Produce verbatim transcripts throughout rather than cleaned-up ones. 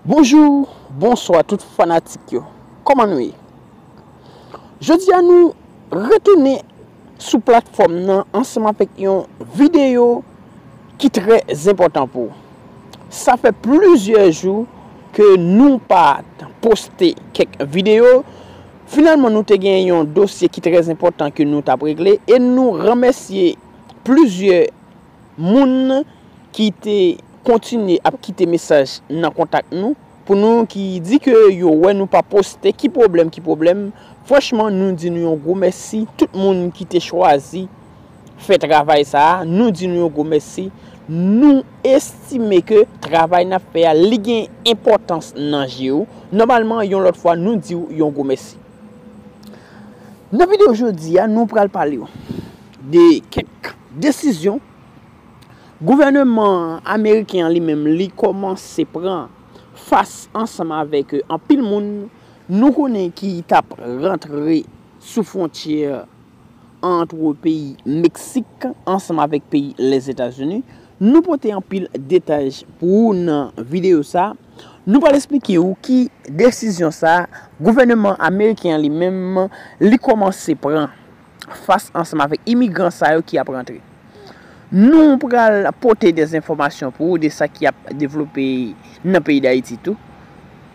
Bonjou, bonswa tout fanatik yo. Kòman nou ye? Jodi a nou retounen sou platfòm nan ansanm avèk yon videyo ki trè enpòtan pou ou. Sa fè plizyè jou ke nou pa t poste kèk videyo. Finalman, nou te gen yon dosye ki trè enpòtan ke nou t ap regle e nou remèsye plizyè moun ki te kontinye ap kite mesaj nan kontak nou, pou nou ki di ke yo wè nou pa poste, ki pwoblèm, ki pwoblèm. Franchman, nou di nou yon gwo mèsi. Tout moun ki te chwazi fè travay sa a, nou di nou yon gwo mèsi. Nou estime ke travay n ap fè a, li gen enpòtans nan je w. Nòmalman, yon lòt fwa, nou di w yon gwo mèsi. Nan videyo jodi a, nou pral pale w de kèk desizyon gouvèneman ameriken an li menm li kòmanse pran fas ansanm avèk anpil moun nou konnen ki t ap rantre sou fwontyè ant peyi Meksik ansanm avèk peyi Lèzetazini. Nou pote anpil detay pou ou nan videyo sa. Nou pral esplike ou ki desizyon sa gouvèneman ameriken an li menm li kòmanse pran fas ansanm avèk imigran sa yo ki ap rantre. Nou pral pote de enfòmasyon pou ou de sa ki ap devlope nan peyi Dayiti tou.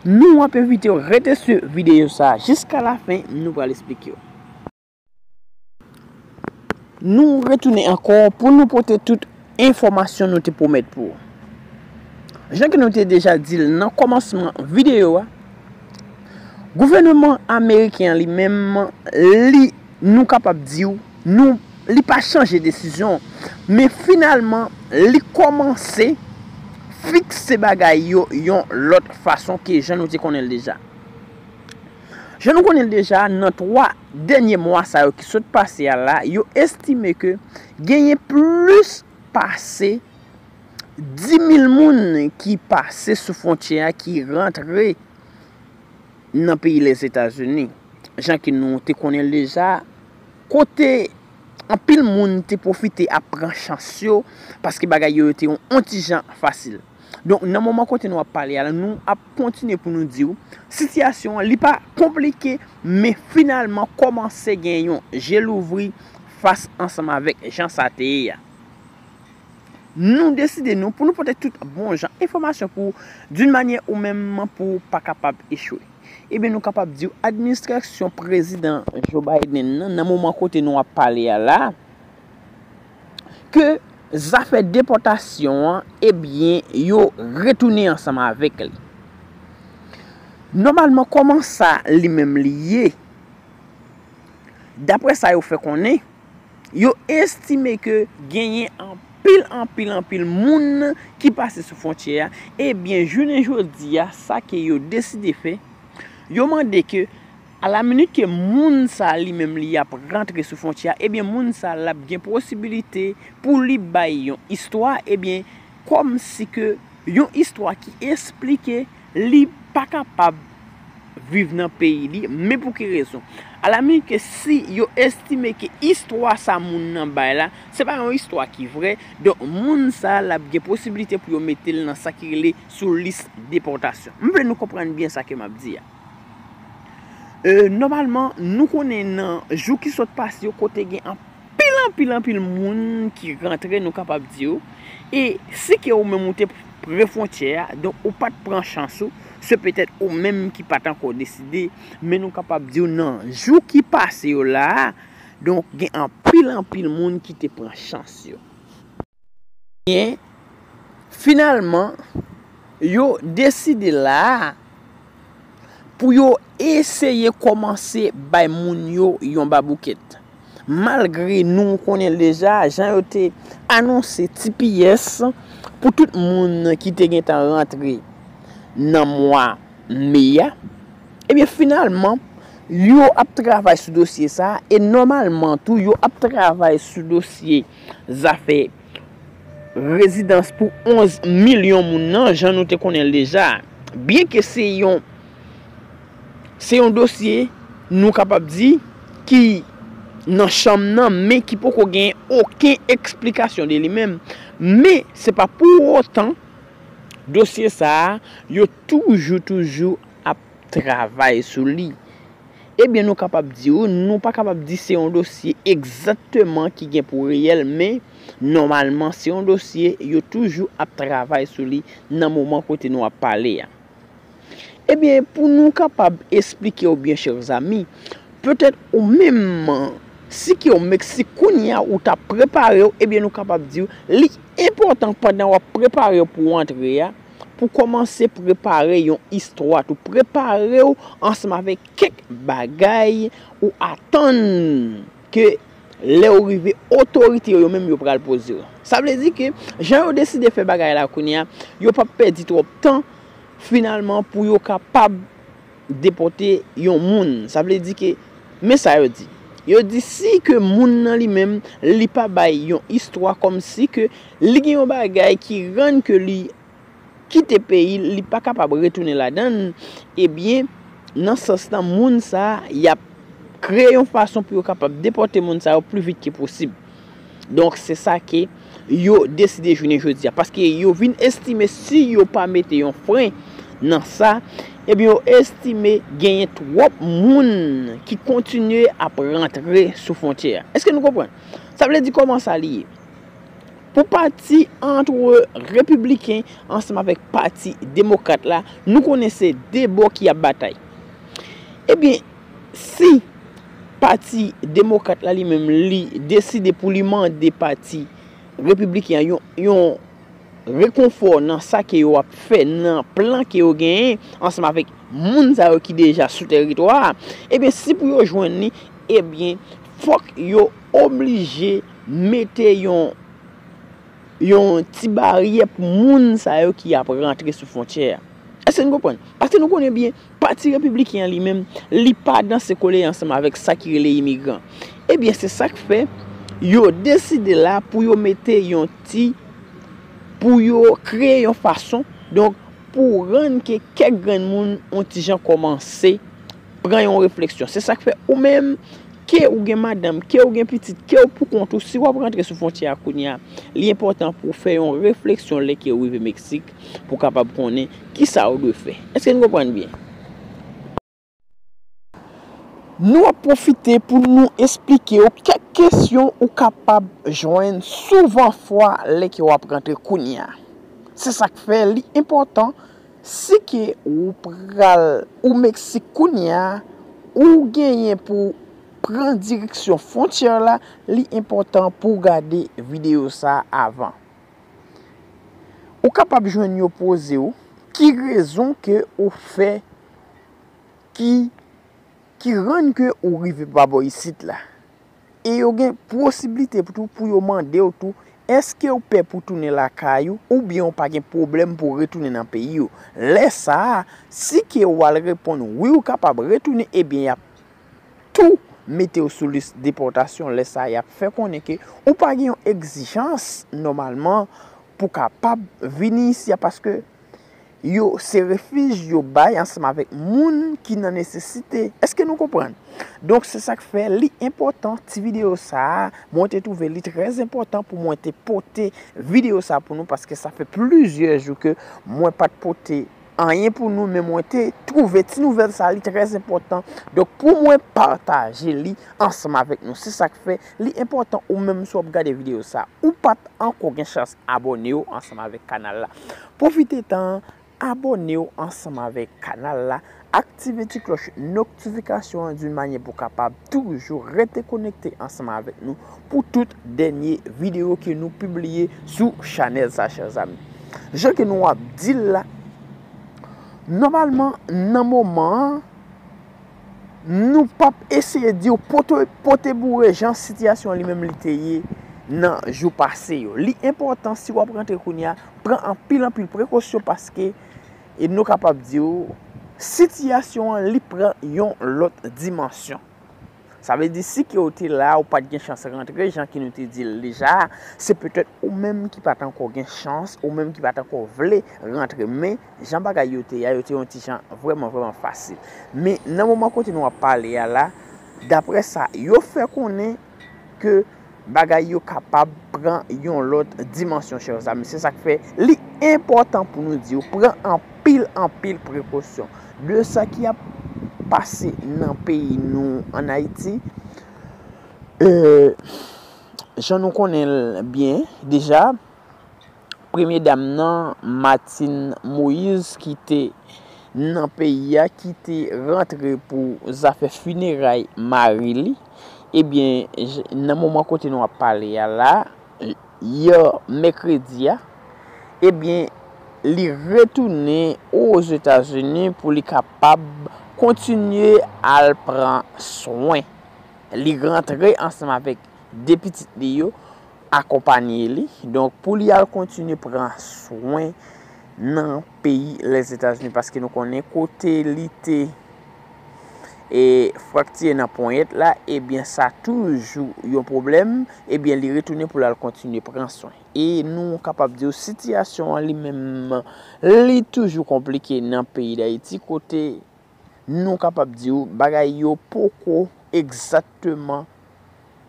Nou ap envite w rete sou videyo sa jiska lafen, nou pral esplike w. Nou retounen ankò pou nou pote tout enfòmasyon nou te pwomèt pou ou. Jan ke nou te deja di l nan kòmansman videyo a, gouvèneman ameriken an li menm, li, nou kapab di w, nou, li pa chanje desizyon, men finalman, li kòmanse fikse bagay yo yon lòt fason ke jan nou te konnen l deja. Jan nou konnen l deja, nan twa dènye mwa sa yo ki sot pase a la, yo estime ke genyen plis pase dis mil moun ki pase sou fwontyè a, ki rantre nan peyi Lèzetazini. Jan ke nou te konnen l deja, kote anpil moun te pwofite ap pran chans yo, paske bagay yo, yo te yon, yon ti jan fasil. Donk, nan moman kote nou ap pale a la, nou ap kontinye pou nou di w, sitiyasyon an, li pa konplike, men finalman kòmanse gen yon je louvri fas ansanm avèk jan sa te ye a. Nou deside nou pou nou pote tout bon jan enfòmasyon pou w, d'une manière ou menm pou w pa kapab echwe. Ebyen, nou kapab di w, administrasyon prezidan Joe Biden nan, nan moman kote nou ap pale a la, ke zafè depòtasyon an, ebyen, yo retounen ansanm avèk li. Nòmalman, kòman sa li menm li ye? Daprè sa yo fè konnen, yo estime ke genyen anpil, anpil, anpil moun ki pase sou fwontyè a. Ebyen, jounen jodi a, sa ke yo deside fè, yo mande ke, alaminit ke moun sa li menm li ap rantre sou fwontyè a, ebyen, moun sa l ap gen posibilite pou li bay yon istwa, ebyen, kòmsi ke yon istwa ki esplike li pa kapab viv nan peyi li, men pou ki rezon? Alaminit ke si yo estime ke istwa sa moun nan bay la, se pa yon istwa ki vrè, donk moun sa l ap gen posibilite pou yo mete l nan sa ki rele sou lis depòtasyon. M vle nou konprann byen sa ke m ap di a. E, nòmalman, nou konnen nan jou ki sot pase yo, kote gen anpil, anpil, anpil moun ki rantre, nou kapab di yo. E si ke ou menm ou te pre fwontyè a, donk ou pa t pran chans ou, se petèt ou menm ki pa t ankò deside, men nou kapab di w nan jou ki pase yo la a, donk gen anpil, anpil moun ki te pran chans yo. Byen, finalman, yo deside la a pou yo eseye kòmanse bay moun yo yon baboukèt. Malgre nou konnen l deja, jan yo te anonse T P S pou tout moun ki te gentan rantre nan mwa me a, ebyen, finalman, yo ap travay sou dosye sa a, e nòmalman tou, yo ap travay sou dosye zafè rezidans pou onz milyon moun nan, jan nou te konnen l deja. Byenke se yon, se yon dosye, nou kapab di, ki nan chanm nan, men ki poko gen okenn eksplikasyon de li menm. Men, se pa pou otan Dosye sa a, yo toujou, toujou ap travay sou li. Ebyen, nou kapab di w, nou pa kapab di se yon dosye egzakteman ki gen pou reyèl, men nòmalman, se yon dosye yo toujou ap travay sou li nan moman kote nou ap pale a. Ebyen, pou nou kapab esplike w byen, chè zami, petèt ou menm, si ke w Meksik kounye a, ou t ap prepare w, ebyen, nou kapab di w, li enpòtan pandan w ap prepare w pou w antre a, pou kòmanse prepare yon istwa tou. Prepare w ansanm avèk kèk bagay ou atann ke lè w rive, otorite yo, yo menm yo pral poze w. Sa vle di ke jan yo deside fè bagay la kounye a, yo p ap pèdi twòp tan finalman pou yo kapab depòte yon moun. Sa vle di ke, men sa yo di. Yo di si ke moun nan li menm, li pa bay yon istwa kòmsi ke li gen yon bagay ki rann ke li kite peyi l, li pa kapab retounen ladan l, ebyen, nan sans lan, moun sa a, y ap kreye yon fason pou yo kapab depòte moun sa yo pli vit ke posib. Donk, se sa ke yo deside jounen jodi a. Paske yo vin estime si yo pa mete yon fren nan sa, ebyen, yo estime genyen twòp moun ki kontinye ap rantre sou fwontyè a. Èske nou konprann? Sa vle di kòman sa li ye? Pou pati antre repibliken ansanm avèk pati demokrat la, nou konnen se de bò ki ap batay. Ebyen, si pati demokrat la li menm li deside pou li mande pati repibliken an yon, yon rekonfò nan sa ke yo ap fè, nan plan ke yo genyen ansanm avèk moun sa yo ki deja sou tèritwa a, ebyen, si pou yo jwenn li, ebyen, fòk yo oblije mete yon, yon ti baryè pou moun sa yo ki ap rantre sou fwontyè a. Èske nou konprann? Paske nou konnen byen, pati repibliken an li menm, li pa danse kole ansanm avèk sa ki rele imigran. Ebyen, se sa k fè yo deside la pou yo mete yon ti, pou yo kreye yon fason, donk, pou rann ke kèk grenn moun yon ti jan kòmanse pran yon refleksyon. Se sa k fè ou menm, ke ou gen madanm, ke ou gen pitit, ke ou poukont ou, si w ap rantre sou fwontyè a kounye a, li enpòtan pou w fè yon refleksyon lè ke w rive Meksik, pou w kapab konnen kisa w dwe fè. Èske nou konprann byen? Nou ap pwofite pou nou esplike w kèk kesyon ou kapab jwenn souvan fwa lè ke w ap rantre kounye a. Se sa k fè li enpòtan, si ke ou pral ou Meksik kounye a, ou genyen pou pran direksyon fwontyè la, li enpòtan pou w gade videyo sa a avan. Ou kapab jwenn yo poze w, ki rezon ke ou fè, ki, ki rann ke ou rive pa bò isit la. E yo gen posiblite pou tou, pou yo mande w tou, èske w pè pou tounen lakay ou, oubyen w pa gen pwoblèm pou w retounen nan peyi w. Lè sa a, si ke w al reponn wi, ou kapab retounen, ebyen, y ap tou mete w sou lis depòtasyon. Lè sa a, y ap fè konnen ke ou pa gen yon egzijans nòmalman pou kapab vini isi a, paske yo, se refij yo bay ansanm avèk moun ki nan nesesite. Èske nou konprann? Donk, se sa k fè li enpòtan, ti videyo sa a, mwen te twouve li trè enpòtan pou mwen te pote videyo sa a pou nou, paske sa fè plizyè jou ke mwen pa t pote anyen pou nou, men mwen te twouve ti nouvèl sa a, li trè enpòtan. Donk, pou mwen pataje li ansanm avèk nou. Se sa k fè li enpòtan ou menm si w ap gade videyo sa a, ou pa t ankò gen chans abòne w ansanm avèk kanal la. Pwofite tan an, abòne w ansanm avèk kanal la, aktive ti klòch notifikasyon an d'une manière pou w kapab toujou rete konekte ansanm avèk nou pou tout dènye videyo ke nou pibliye sou chanèl sa, chè zami. Jan ke nou ap di l la, nòmalman, nan moman an, nou p ap eseye di w pote, pote boure jan sitiyasyon an li menm li te ye nan jou pase yo. Li enpòtan si w ap rantre kounye a, pran anpil, anpil prekosyon paske, e nou kapab di w, sitiyasyon an li pran yon lòt dimansyon. Sa vle di si ke w te la, ou pa t gen chans rantre, jan ke nou te di l deja, se petèt ou menm ki pa t ankò gen chans, ou menm ki pa t ankò vle rantre. Men, jan bagay yo te ye a, yo te yon ti jan vrèman, vrèman fasil. Men, nan moman kote nou ap pale a la, daprè sa yo fè konnen ke bagay yo kapab pran yon lòt dimansyon, chè zami. Se sa k fè li enpòtan pou nou di yo, pran anpil, anpil prekosyon de sa ki ap pase nan peyi nou ann Ayiti. E, jan nou konnen l byen deja, premye dam nan, Martine Moïse, ki te nan peyi a, ki te rantre pou zafè fineray mari li, ebyen, j-, nan moman kote nou ap pale a la, yè mèkredi a, ebyen, li retounen Ozetazini pou li kapab kontinye al pran swen. Li rantre ansanm avèk de pitit li yo, akonpanye li. Donk, pou li al kontinye pran swen nan peyi Lèzetazini, paske nou konnen kote li te e fraktire nan ponyèt la, ebyen, sa toujou yon pwoblèm, ebyen, li retounen pou l al kontinye pran swen. E nou kapab di w sitiyasyon an li menm, li toujou konplike nan peyi Dayiti, kote nou kapab di w bagay yo poko egzakteman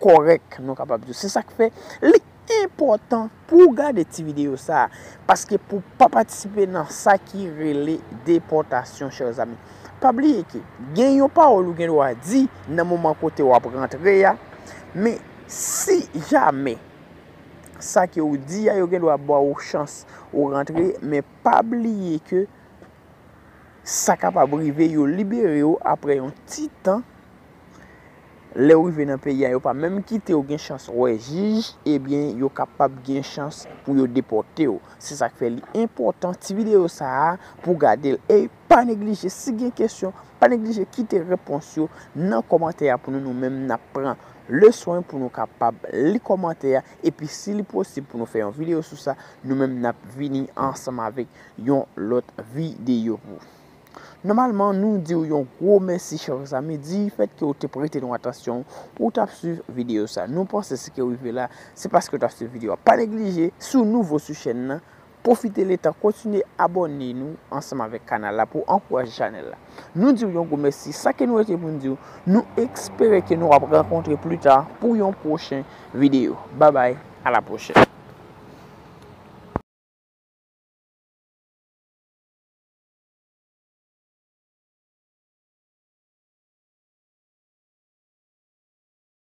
kòrèk, nou kapab di w. Se sa k fè li enpòtan pou w gade ti videyo sa a, paske pou w pa patisipe nan sa ki rele depòtasyon, chè zanmi. Pa bliye ke gen yon pawòl ou gen dwa di nan moman kote w ap rantre a, men si jamè sa ke w di a, yo gen dwa ba w chans ou rantre, men pa bliye ke sa kapab rive yo libere w apre yon ti tan. Lè w rive nan peyi a, yo pa menm kite w gen chans wè jij, ebyen, yo kapab gen chans pou yo depòte w. Se sa k fè li enpòtan, ti videyo sa a, pou w gade l. E pa neglije, si gen kesyon, pa neglije kite repons yo nan kòmantè a pou nou, nou menm n ap pran le swen pou nou kapab li kòmantè a. Epi si li posib pou nou fè yon videyo sou sa, nou menm n ap vini ansanm avèk yon lòt videyo pou ou. Nòmalman, nou di w yon gwo mèsi, chè zanmi, di fèt ke w te prete nou atansyon, ou t ap swiv videyo sa. Nou panse si ke w rive la, se paske w t ap swiv videyo a. Pa neglije, si w nouvo sou chèn nan, pwofite letan, kontinye abòne nou ansanm avèk kanal la pou w ankouraje chanèl la. Nou di w yon gwo mèsi. Sa ke nou rete pou n di w, nou espere ke nou ap rankontre pli ta pou yon pwochen videyo. Babay, a la pwochèn.